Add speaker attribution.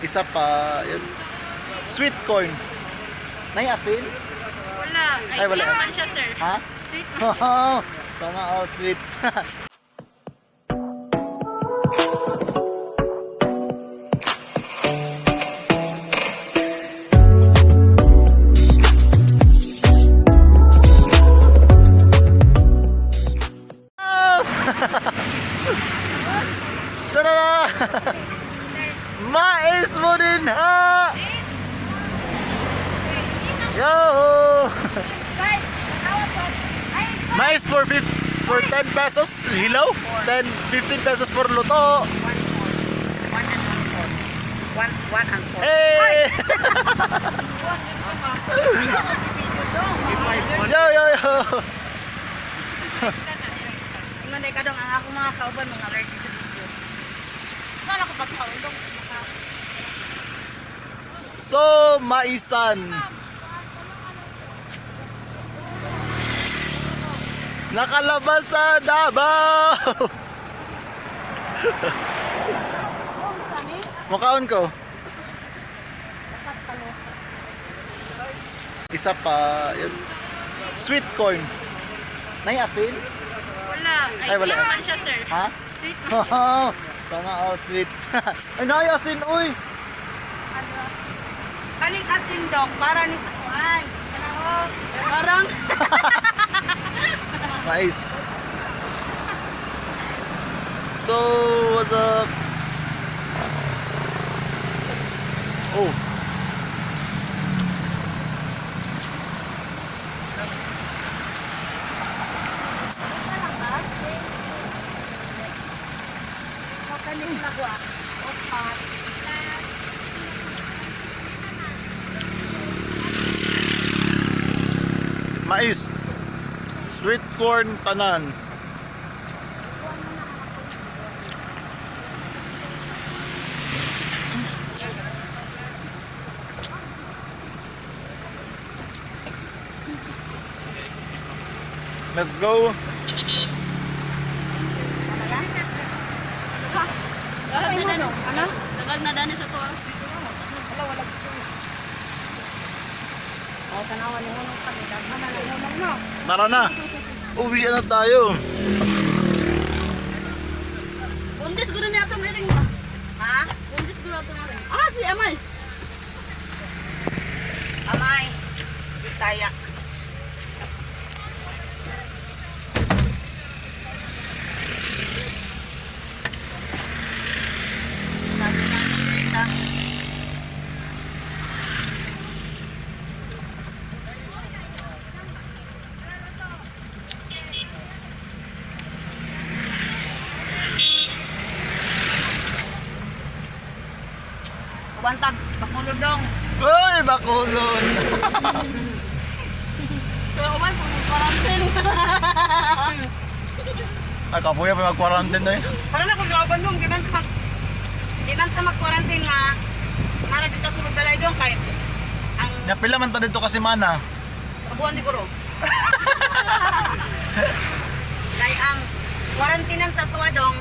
Speaker 1: Isa pa, yun. Sweet corn. Nay asin?
Speaker 2: Wala. Ay,
Speaker 1: Ay, wala.
Speaker 2: sweet man siya, sir.
Speaker 1: Ha?
Speaker 2: Sweet man.
Speaker 1: Oh, sana all sweet. Tara na! Mais mo din ha! Yo! Mais for 5 for 10 pesos hilaw, 10 15 pesos for luto.
Speaker 2: 1 and 1 4. 1, 1 and 4.
Speaker 1: Hey! Yo yo yo.
Speaker 2: Ingon day kadong ang ako mga kauban mga allergy sa video. Saan ako pagkaulong?
Speaker 1: So maisan. Nakalabas sa Davao. Mukhaon ko. Isa pa, yun. Sweet corn. Nay asin?
Speaker 2: Wala. Ay,
Speaker 1: Ay, wala.
Speaker 2: sweet man siya, sir.
Speaker 1: Ha?
Speaker 2: Sweet man.
Speaker 1: Oh, sana all sweet. Ay, nay asin, uy.
Speaker 2: Kaning asin dong para ni sa kuan. Kanao. Parang
Speaker 1: Nice. So, what's up? Oh.
Speaker 2: kaning lagwa. Opat.
Speaker 1: Mais. Sweet corn tanan. Let's go.
Speaker 2: Ano? Ano?
Speaker 3: Sagad na dani sa to. Ah.
Speaker 2: Wala, wala. Oh, tanawa ni hunong kami. Daghan na ni hunong no.
Speaker 1: Tara na. Uwi na tayo.
Speaker 3: Buntis guro niya atong ring ba?
Speaker 2: Ha?
Speaker 3: Buntis guro atong ring. Ah, si Amay.
Speaker 2: Amay. Bisaya. Sabi namin dito. Kubantag, bakulodong.
Speaker 1: Uy, bakulon.
Speaker 3: Kaya umay pag quarantine.
Speaker 1: Ay, kapuya pa mag-quarantine na eh.
Speaker 2: Para na kung gawan dong, di man ta mag di man ta mag-quarantine nga. Nara dito sa sulod balay dong kay ang
Speaker 1: Napila man ta dito kasi mana.
Speaker 2: kabuan siguro. Kay ang quarantinean sa tuwa dong,